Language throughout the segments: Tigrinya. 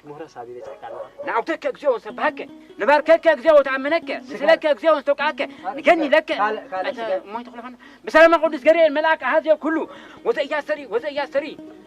ምህሮ ሳብ ይበጽሕካ ኣለኻ። ንኣውተከ እግዚኣብሔር ሰብሃከ፣ ንባርከከ እግዚኣብሔር ተኣመነከ፣ ንስእለከ እግዚኣብሔር ንተውቃከ፣ ንገኒ ለከ። ካልእ፣ ካልእ፣ ስገር። ሞይተ ኩለፈና። ብሰላማ ቅዱስ ገብርኤል መልኣክ ኣሃዜ ኩሉ፣ ወዘእያስተሪ፣ ወዘእያስተሪ።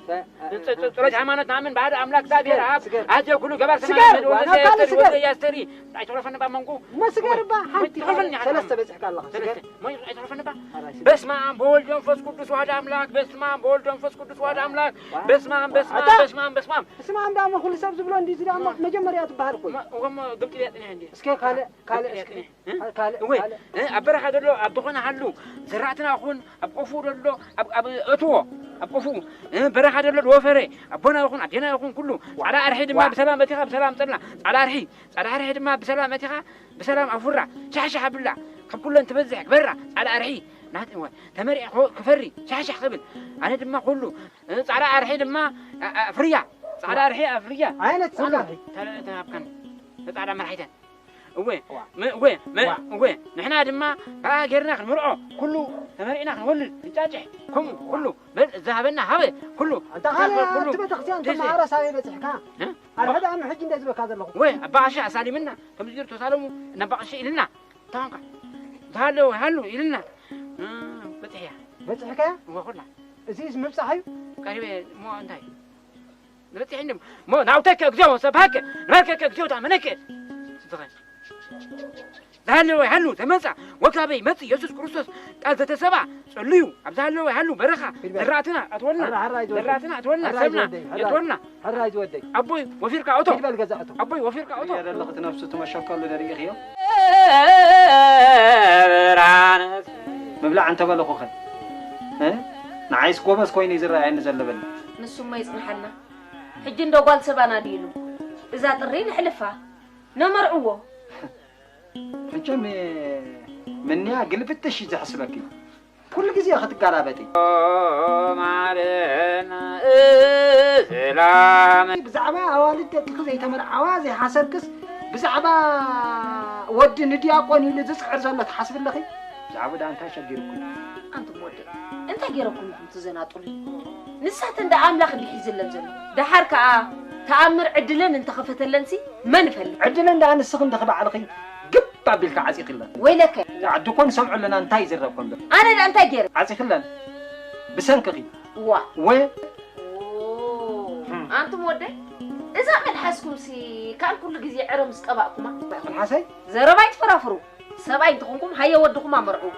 ጸ-፣ ጸ-፣ ጸ-፣ ጸሎት ሃይማኖት ናምን ባህር ኣምላክ እግዚኣብሔር ኣብ ስገር። ኣሃዜ ኩሉ ገባር ስገር። ሰማይ ወዘእያስተሪ፣ ወዘእያስተሪ። ኣይትኩለፈና ባመንኩ። እሞ ስገር እባ፣ ሓንቲ ትኹልፈኒ፣ ሰለስተ በጽሕካ ኣለኻ። ሰለስተ። ስገር። ሞይ፣ ኣይትኹልፈኒ እባ። ኣራይ ስገር። በስመ አብ ወወልድ ወመንፈስ ቅዱስ ዋህድ ኣምላክ። በስመ አብ ወወልድ ወመንፈስ ቅዱስ ዋህድ ኣምላክ። በስመ አብ፣ በስመ አብ፣ ኣታ! በስመ አብ፣ በስመ አብ። በስመ አብ ዳሞ ኩሉ ሰብ ዝብሎ እንዲ፣ እዚ ዳሞ እሞ መጀመርያ ትበሃል እኮ። እሞ፣ እሞ ግምጥል ያጥንያ እንዲ። እስከ ካልእ፣ ካልእ ግምጥል እስከ። ያጥንያ። እ? ካልእ፣ እወ፣ ካልእ። እ፣ ኣብ በረኻ ዘሎ ኣብ ዝኾነ ሃሉ፣ ዝራእትና ኹን፣ ኣብ ቆፉ ዘሎ፣ ኣብ፣ ኣብ እትዎ፣ ኣብ ቆፉ፣ እ፣ በረኻ ዘሎ ዝወፈረ፣ ኣቦና ይኹን፣ ኣዴና ይኹን፣ ኩሉ፣ ጻዕዳ ኣርሒ ድማ ዋ። ብሰላም ኣቲኻ፣ ብሰላም ጸልና። ጻዕዳ ኣርሒ፣ ጻዕዳ ኣርሒ ድማ ብሰላም ኣቲኻ፣ ብሰላም ኣፉራ፣ ሻሕሻሕ ኣብላ፣ ካብ ኩለን ትበዝሕ፣ ክበራ፣ ጻዕዳ ኣርሒ፣ ናት-፣ እወ፣ ተመሪዕ ክፈሪ፣ ሻሕሻሕ ክብል። ኣነ ድማ ኩሉ፣ እ፣ ጻዕዳ ኣርሒ ድማ፣ ኣ-፣ ኣፍርያ፣ ጻዕዳ ኣርሒ ኣፍርያ። ዓይነት ጻዕዳ ኩሉ ኣርሒ። ተረ-፣ ተሃብካን። ጻዕዳ መርሒተን። እወ፣ ዋ። መ-፣ እወ፣ መ-፣ ዋ። እወ፣ ንሕና ድማ ከኣ ጌርና ክንምርዖ፣ ኩሉ ተመሪዕና ክንወልድ፣ ክንጫጭሕ፣ ከምኡ ኩሉ፣ በል፣ ዝሃበና ሃበ፣ ኩሉ፣ ኣንታ ካልእ ኩሉ፣ ኣብቲ ቤተክርስትያን ደዘ-፣ ተመሃሮ ሳበይ በጺሕካ? እ? ኣርሕዳ ኣነ ሕጂ እንደ ዝበካ ዘለኹ። እወ፣ ኣባ ቀሺ ኣሳሊምና፣ ከምዚ ገይሩ ተሳለሙ፣ እና ኣባ ቀሺ ኢልና፣ ታንካ፣ ዝሃለወ ሃሉ ኢልና፣ እ፣ በጺሕያ። በጺሕካያ? እወ፣ ኩላ። እዚ ምብጻሕ እዩ? ቀሪበ፣ እሞ እንታይ? ንበጽሕ እንድም። እሞ ናውተከ እግዚኣብሔር ሰብሃከ፣ ንባርከከ እግዚኣብሔር ተኣመነከ። ዝኸ-፣ ዝሃለወ ሃሉ ተመጻ፣ ወካበይ መጽእ ኢየሱስ ክርስቶስ ቃል ዘተሰባ ጸልዩ፣ ኣብ ዝሃለወ ሃሉ በረኻ ፊልበል። ዝራእትና ኣትወልና፣ ሕራ፣ ሕራ ይትወደይ። ዝራእትና ኣትወልና፣ ሕራ ሰብና ይትወደይ፣ ሕራ። የጥወልና። ሕራ ይትወደይ። ኣቦይ ወፊርካ እቶ። ፊልበል ገዛ እቶ። ኣቦይ ወፊርካ እቶ። እያ ዘለኽት ነፍሱ ትመሸከሉ ደሪእኽዮ። ብርሃነት። ምብላዕ እንተበለኹኸ? እ? ንዓይስ ጎበዝ ኮይኑ እዩ ዝረኣየኒ ዘሎ በል። ንሱማ ይጽንሓልና። ሕጂ እንደ ጓል ሰባና ድዩ ኢሉ። እዛ ጥሪ ንሕልፋ። ነመርዕዎ። መቸም ምንያ ግልብጥሽ እዩ ዘሕስበኪ። ኩሉ ግዜ ክትጋላበጢ። ማረና ሰላም። ብዛዕባ ኣዋልድ ደቅኺ ዘይተመርዓዋ ዘይሓሰብክስ ብዛዕባ ወዲ ንድያቆን ኢሉ ዝጽዕር ዘሎ ትሓስቢ ኣለኺ? ብዛዕባ ደኣ እንታይ ሸጊርኩም? ኣንቱም ወደይ፣ እንታይ ገይረኩም ኢኹም ትዘናጥሉኒ? ንሳተን ደኣ ኣምላኽ እንዲዩ ሒዝለን ዘሎ። ደሓር ከኣ ተኣምር ዕድለን እንተኸፈተለንሲ መን ይፈልጥ? ዕድለን ደኣ ንስኺ እንዲኺ ባዕልኺ ግብ ኣቢልካ ዓጺኽለን። ወይለከ። ዓዲ እኮ ንሰምዖ ኣለና፣ እንታይ ይዝረብ ከም ዘሎ። ኣነ ደኣ እንታይ ገይረ? ዓጺኽለን። ብሰንክኺ። ዋ። ወ- ኦ፣ ኣንቱም ወደይ፣ እዛ መልሓስኩምሲ ካን ኩሉ ግዜ ዕረ ምስ ቀባእኩማ። መልሓሰይ? ዘረባ ኣይትፈራፍሩ። ሰብኣይ እንተኾንኩም ሃየ ወድኹም ኣመርዕዉ።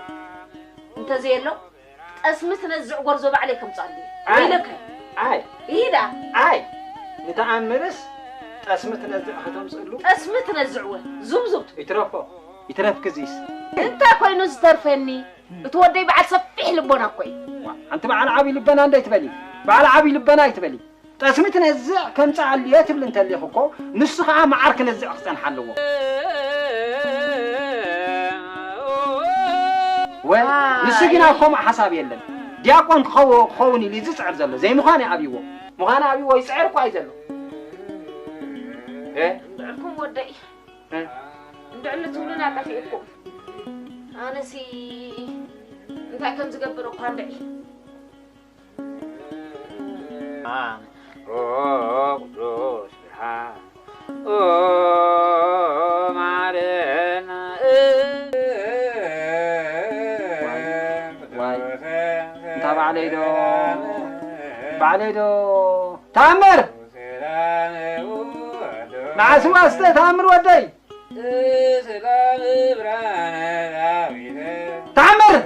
እንተዘየሎ፣ ጠስሚ ትነዝዕ ጎርዞ ባዕለይ ከምጽኣሉ እየ። ኣይ። ወይለከ። ኣይ። ኢዳ። ኣይ። ንተኣምርስ ጠስሚ ትነዝዕ ከተምጽእሉ? ጠስሚ ትነዝዕወ። ዙብዙብ። ይትረፎ። ይትረፍኪ እዚስ። እንታይ ኮይኑ ዝተርፈኒ? እቲ ወደይ በዓል ሰፊሕ ልቦና እኮ እዩ። ዋ፣ ኣንቲ በዓል ዓብዪ ልበና እንዶ ኣይትበሊ። በዓል ዓብዪ ልበና ኣይትበሊ። ጠስሚ ትነዝዕ ከምጽኣሉ እየ ትብሊ እንተሊኺ እኮ፣ ንሱ ኸኣ መዓር ክነዝዕ ክጸንሓ ኣለዎ። ወ-፣ ኣይ። ንሱ ግና ከምኡ ሓሳብ የለን። ዲያቆን ክኸው-፣ ክኸውን ኢሉ እዩ ዝጽዕር ዘሎ። ዘይምዃኑ እዩ ኣብይዎ። ምዃኑ ኣብይዎ ይጽዕር እኳ እዩ ዘሎ። እ? እንድዕልኩም ወደይ። እ? እንድዕሊ ትብሉና ጠፊእኩም። ኣነሲ እንታይ ከም ዝገብር እኳ እንድዒ። ኦ ቅዱስ ብርሃን፣ ኦ ማረና። ዋይ፣ ዋይ። እንታ ባዕለይ ዶ፣ ባዕለይ ዶ። ተኣምር! መዓስ ዋስተ ተኣምር ወደይ? ተኣምር!